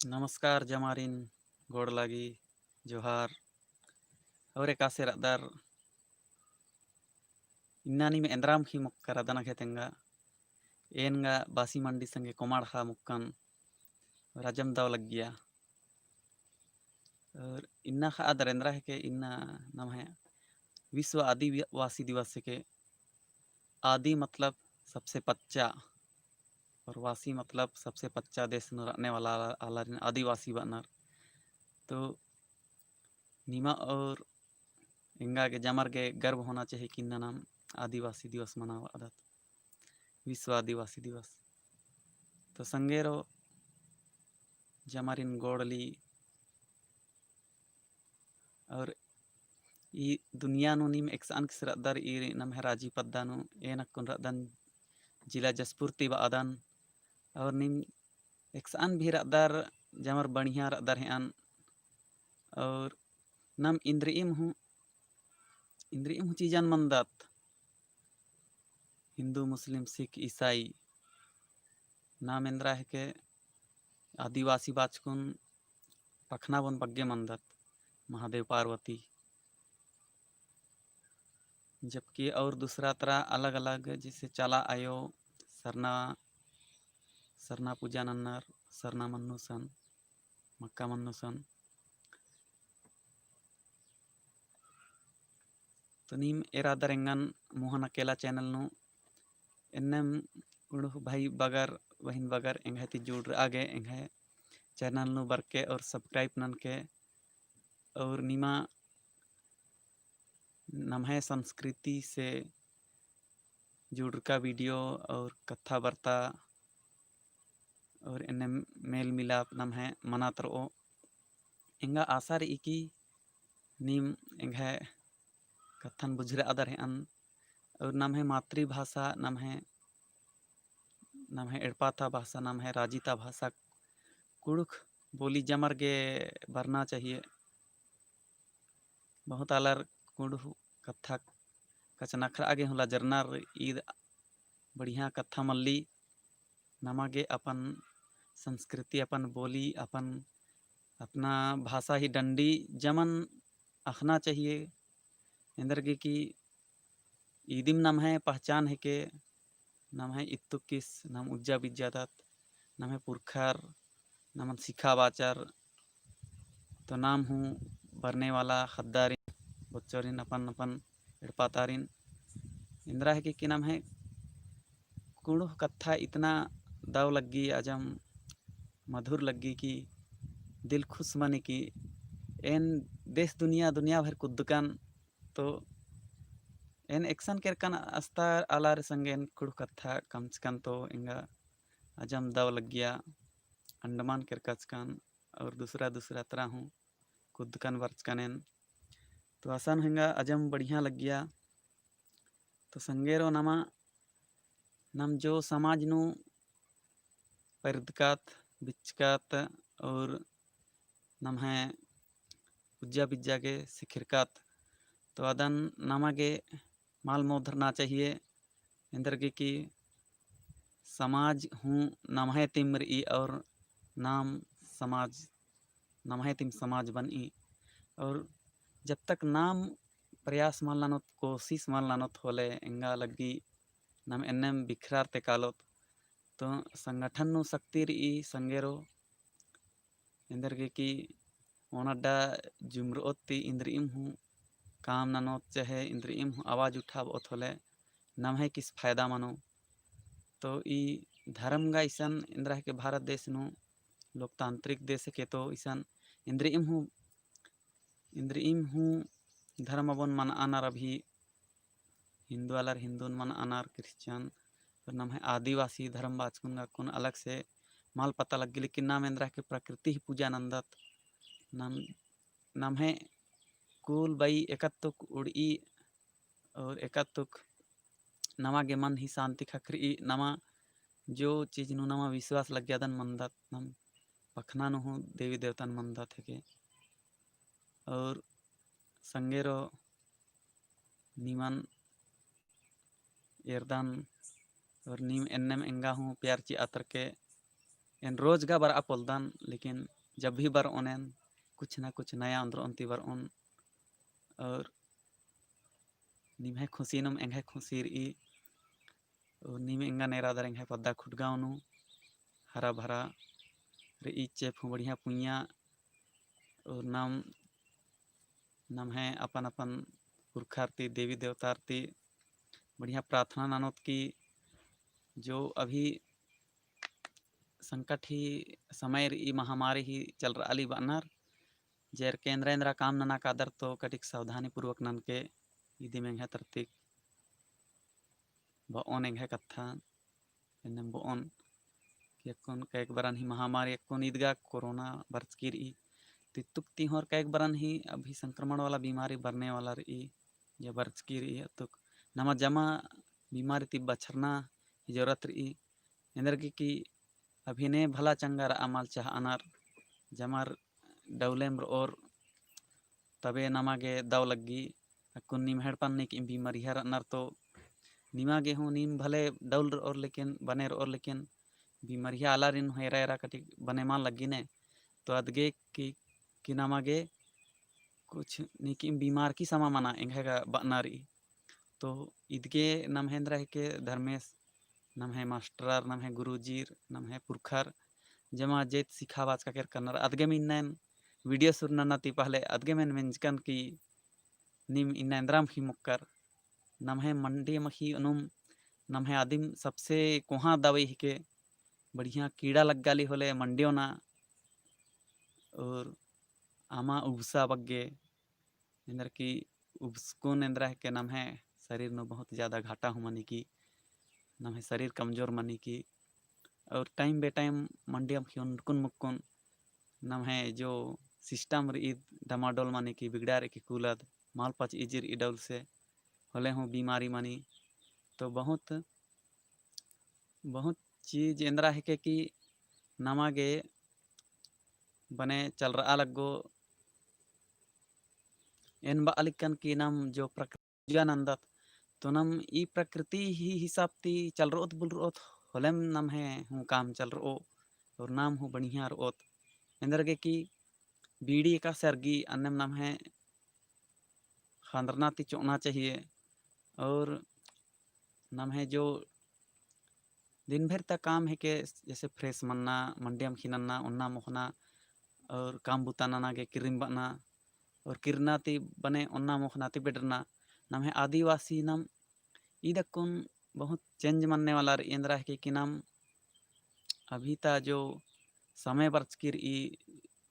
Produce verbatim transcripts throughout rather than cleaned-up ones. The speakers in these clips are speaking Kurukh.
नमस्कार जमारिन, गोड़ लागी, जोहार। और एकासे रअदर, इन्ना नीम एन्दरा मुखी मोक्कर अदन अख़े तेंगा, एन गा बासी मंडी संगे कोमाड़ ख़ा मोक्कन, और अजम दव लग्गिया। और इन्ना ख़ा अदर एन्दरा हेके, इन्ना नम्है विश्व आदिवासी दिवस हेके। आदि मतलब सबसे पच्चा, और वासी मतलब सबसे पच्चा देश नू रहने वाला आला-, आलारिन आदिवासी बअनर। तो निमा और एंगा गे जमर गे गर्व होना चाहिए कि इन्ना नाम आदिवासी दिवस मनाबअदत, विश्व आदिवासी दिवस। तो संगेरो जमारिन गोड़ली और ई दुनिया नू नीम एकसन किस रअदर ई नम्है राजी पद्दा नू एन अक्कुन रअदन जिला जशपुर ती बअदन और नीम एकसन भी रअदर जमर बढ़िया रअदर हेअन और नाम इन्द्रिइम हूँ, इन्द्रिइम हूँ चीजन मन्दत हिन्दू, मुस्लिम, सिख, ईसाई नाम एन्दरा हेके आदिवासी बाचकुन पखना बोन बग्गे मन्दत महादेव पार्वती। जबकि और दूसरा तरा अलग-अलग जैसे चाला आयो, सरना, सरना पूजा नन्नर, सरना मन्नुसन, मक्का मन्नुसन। तो नीम एरा दर एंगन मोहन अकेला channel नू एन्नेम कुँड़ुख़ भाई बगर, बहिन बगर एंग्है ती जुड़रआ गे एंग्है channel नू बरके और subscribe ननके और निमा नम्है संस्कृति से जुड़रका video और कत्था बर्ता और एन्ने मेल मिलाप नम्है मनात रओ। एंगा आशा रई कि नीम एंग्है कत्थन बुझुरआ दर हेअन और नम्है मातृभाषा, नम्है, नम्है एड़पा ता भाषा, नम्है राजी ता भाषा कुँड़ुख़ बोली जमर गे बरना चाहिए। बहुत आलर कुँड़ुख़ कत्था कछनखरआ गे हूँ लजरनर, ईद बढ़िया कत्था मल्ली। नमा गे अपन संस्कृति, अपन बोली, अपन, अपना भाषा ही डंडी जमन अख़ना चाहिए। एन्देरगे कि ईदिम नम्है पहचान हेके, नम्है इत्तुकिस नाम उज्जा बिज्जादत, नम्है पुरखर नमन सिखा बाचर, तो नाम हूँ बरने वाला ख़द्दारिन, बच्चोरिन, अपन अपन एड़पा तारिन। एन्दरा हेके कि नम्है कुँड़ुख़ कत्था इतना दव लग्गी, अजम मधुर लग्गी कि दिल खुश मनी कि एन देश दुनिया, दुनिया भर कुद्दकन तो एन एकसन केरकन अस्ता आलर संगे एन कुँड़ुख़ कत्था कमचकन तो एंगा अजम दव लग्गिया। अंडमान केरकचकन और दूसरा दूसरा तरा हूँ कुद्दकन बरचकन एन। तो असन हूँ एंगा अजम बढ़िया लग्गिया। तो संगेरो नमा नम जो समाज नू परदकात, बिचकात और नम्है उज्जा बिज्जा गे सिखिरकात, तो अदन नमा गे मल मोधरना चाहिए। एन्देरगे कि समाज हूँ नम्है तिम रई और नाम समाज, नम्है तिम समाज बनई। और जब तक नाम प्रयास मल ननोत, कोशिश मल ननोत होले एंगा लग्गी नाम एन्नेम बिखरार ते कालोत। तो संगठन नू शक्ति रई संगेरो। एन्देरगे कि ओन अड्डा जुमरओत ती इन्द्रिइम हूँ काम ननोत, चाहे इन्द्रिइम हूँ आवाज उठाबओत होले नम्है किस फायदा मनो। तो ई धर्म गा इसन एन्देरा हेके भारत देश नू लोकतांत्रिक देश हेके तो इसन इन्द्रिइम हूँ, इन्द्रिइम हूँ धर्म अबोन मनआनर अभी हिन्दू आलर हिन्दून मनआनर, क्रिश्चियन, पर नम्है आदिवासी धर्म बाचकुन गा अक्कुन अलग से मल पता लग्गी, लेकिन नाम एन्देरा हेके प्रकृति ही पूजा नन्दत। नाम, नम्है कुल बई एकत्तुक उड़ई और एकत्तुक नमा गे मन ही शांति ख़क्खरई, नमा जो चीज नू नमा विश्वास लग्गिया अदन मन्दत, नम पखना नू हूँ देवी देवतन मन्दत हेके। और संगेरो निमन एरदन और नीम एन्नेम एंगा हूँ प्यार चिआ तरके एन रोज गा बरआ पोलदन, लेकिन जब भी बरओन एन कुछ ना कुछ नया ओन्द्रओन ती बरओन। और निम्है खुशी नुम एंग्है खुशी रई। और नीम एंगन एरादर एंग्है पद्दा खुटगाँव नू हरा भरा रई, चेंप हूँ बढ़िया पुइया। और नाम, नम्है अपन अपन पुरखर ती, देवी देवतार ती बढ़िया प्रार्थना ननोत कि जो अभी संकट ही समय रई, महामारी ही चलरआ ली बअनर, जेर के एन्द्रा एन्द्रा काम नना कादर तो कटिक सावधानी पूर्वक ननके। इदिम एंग्है तरती बओन एंग्है कत्था एन्नेम बओन कि अक्कुन कैक बरन ही महामारी अक्कुन ईद गा कोरोना बरचकी रई। तो इत्तुक ती होर कैक बरन ही अभी संक्रमण वाला बीमारी बरने वाला रई या बरचकी रई। अत्तुक नमा जमा बीमारी ती बछरना ही जरूरत रई। एन्देरगे कि अभी ने भला चंगा रआ मल चाहअनर, जमर डौलेम रओर तबे नमा गे दव लग्गी। अक्कुन निम्है एड़पन नीकिम बीमरिहा रअनर तो निमा गे हूँ नीम भले डौल रओर लेकिन, बने रओर लेकिन बीमरिहा आलारिन हूँ एरा एरा कटिक बने मल लग्गी ने। तो अदगे कि, कि नमा गे कुछ नीकिम बीमार की समा मना एंग्है गा बअना रई। तो इदगे नम्है एन्द्रा हेके धर्मेस, नम्है मास्टरर, नम्है गुरुजीर, नम्है पुरखर जमा जेत सिखाबाचका केरकनर। अदगेम इन्ना एन video सुरु नन्ना ती पहले अदगेम एन मेंजकन कि नीम इन्ना एन्द्रा अमख़ी मोक्कर। नम्है मंडी अमख़ी नुम नम्है आदिम सबसे कोहाँ दवाई हेके। बढ़िया कीड़ा लग्गा ली होले मंडी ओना और अमा उबसा बग्गे। एन्देर कि उबसकुन एन्द्रा हेके नम्है शरीर नू बहुत ज्यादा घाटा हूँ मनी की, नम्है शरीर कमजोर मनी की। और time बे time मंडी अमख़ी ओनकुन मुक्कुन नम्है जो system रई डमाडोल मनी की, बिगड़ा रई की कुलद मल पचइजी रई डौल से, होले हूँ बीमारी मनी। तो बहुत, बहुत चीज एन्द्रा हेके कि नमा गे बने चलरआ लग्गो। एन बआ लिक्कन कि नम जो प्रकृति पूजा नन्दत, तो नम ई प्रकृति ही हिसाब ती चलरओत बुलरओत होलेम नम्है हूँ काम चलरओ और नाम हूँ बढ़िया रओत। एन्देरगे कि बीड़ी एकासे अरगी अन्नेम नम्है ख़न्दरना ती चोअना चाहिए। और नम्है जो दिन भर ता काम हेके जैसे fresh मन्ना, मंडी अमख़ी नन्ना, ओन्ना मोख़ना और काम बुता नना गे किर्रिम बअना और किर्रना ती बने ओन्ना मोख़ना ती बेडरना। नम्है आदिवासी नम ईद अक्कुन बहुत change मन्ने वाला रई। एन्द्रा हेके कि नम अभी ता जो समय बरचकी रई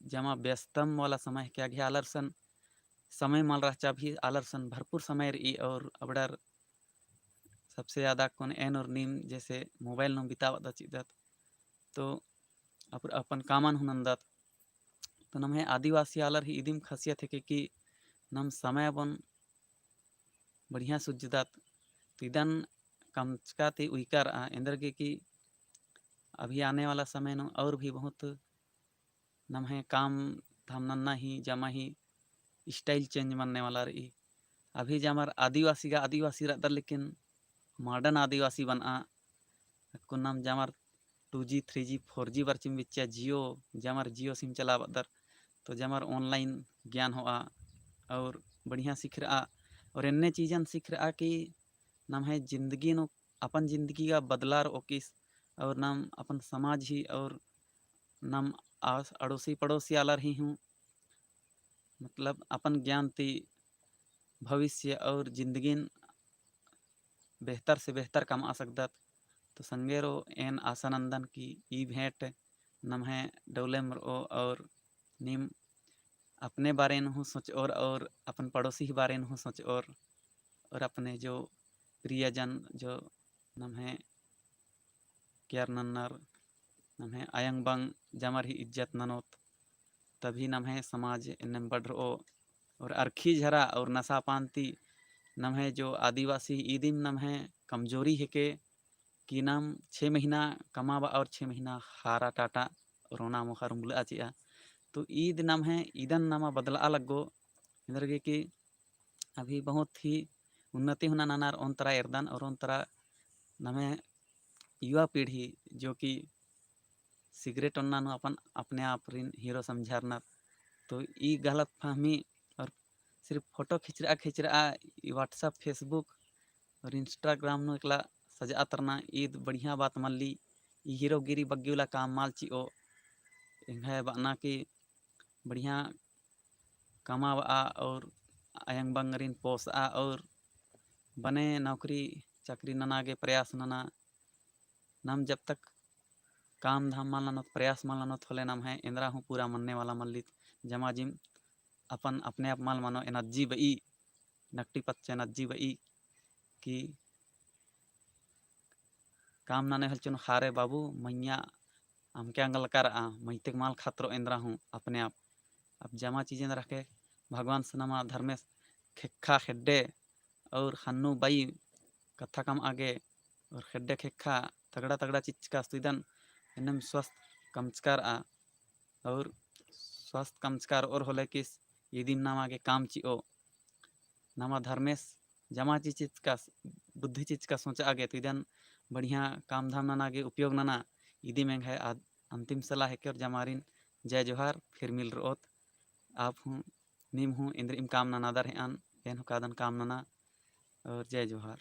जमा व्यस्तम वाला समय हेके। अगे आलर सन समय मल रहचा, अभी आलर सन भरपूर समय रई और अबड़र सबसे ज्यादा अक्कुन एन और नीम जैसे mobile नू बिताबआ चिअदत, तो अप-, अपन कामन हूँ नन्दत। तो नम्है आदिवासी आलर ही इदिम खासियत हेके कि नम समय बन बढ़िया सुज्जदत। तो इदन कमचका ती उइका रआ, एन्देरगे कि अभी आने वाला समय नू और भी बहुत नम्है काम धाम नन्ना ही जमा ही style change मन्ने वाला रई। अभी जमर आदिवासी गा आदिवासी रअदर, लेकिन modern आदिवासी बनआ। अक्कुन नम जमर two G, three G, four G बरचिम बिच्चा Jio, जमर Jio SIM चलाबअदर, तो जमर online ज्ञान होआ और बढ़िया सिखरआ और एन्ने चीजन सिखरआ कि नम्है जिंदगी नू अपन जिंदगी गा बदलार ओकिस और नम अपन समाज ही और नम आस-, अड़ोसी पड़ोसी आलर ही हूँ, मतलब, अपन ज्ञान ती भविष्य और जिंदगीन बेहतर से बेहतर कमआ सकदत। तो संगेरो, एन आशा नन्दन कि ई भेंट नम्है डौलेम रओ और नीम अपने बारे नू हूँ सोचओर और अपन पड़ोसी ही बारे नू हूँ सोचओर और अपने जो प्रियजन जो नम्है care नन्नर, नम्है अयंग बंग जमर ही इज्जत ननोत, तभी नम्है समाज एन्नेम बढ़रओ। और अरखी झरा और नशा पान ती नम्है जो आदिवासी ईदिम नम्है कमजोरी हेके कि नम छे महीना कमाबआ और छे महीना हारा टाटा रोना मोखा रुम्बलआ चिआ। तो ईद नम्है ईदन नमा बदलआ लग्गो। एन्देरगे कि अभी बहुत ही उन्नति हुना ननर ओन तरा एरदन और ओन तरा नम्है युवा पीढ़ी जो कि सिगरेट ओन्ना नू अपन अपने आपरिन हीरो समझारनर। तो ई गलतफहमी और सिर्फ फोटो खिचरआ खिचरआ ई WhatsApp, Facebook और Instagram नू एकला सजआ तरना ईद बढ़िया बात मल्ली। ई हीरोगिरी बग्गे उल्ला काम मल चिओ। एंग्है बअना कि बढ़िया कमाबआ और अयंग बंगरिन पोसआ और बने नौकरी चाकरी नना गे प्रयास नना। नाम जब तक काम धाम मल ननोत, प्रयास मल ननोत होले नम्है एन्दरा हूँ पूरा मन्ने वाला मल्लित। जमा जिम अपन अपने आप मल मनो एनर्जी बई, नकटी पच्चा एनर्जी बई कि काम नने होले चुन खारे बाबू, मइय्याँ अमके अंगलका रआ, मइय्याँ तेक मल खतरो एन्दरा हूँ अपने आप। अब जमा चीज एन्दरा के भगवान से नमा धर्मेस ख़ेक्खा ख़ेड्डे और ख़न्नू बई कत्था कमआ गे और ख़ेड्डे ख़ेक्खा तगड़ा तगड़ा चिच्चकास तो इदन एन्नेम स्वस्थ कमचका रआ। और स्वस्थ कमचका रओर होले किस इदिम नमा गे काम चिओ। नमा धर्मेस जमा चीज चिच्चकास, बुद्धि चिच्चकास सोचआ गे तो इदन बढ़िया काम धाम नना गे उपयोग नना। इदिम एंग्है आद-, अंतिम सलाह हेके और जमारिन जय जोहार, फिर मिल रओत। आप हूँ, नीम हूँ एन्दरिम काम ननादर हेअन, एन हूँ कादन काम नना और जय जोहार।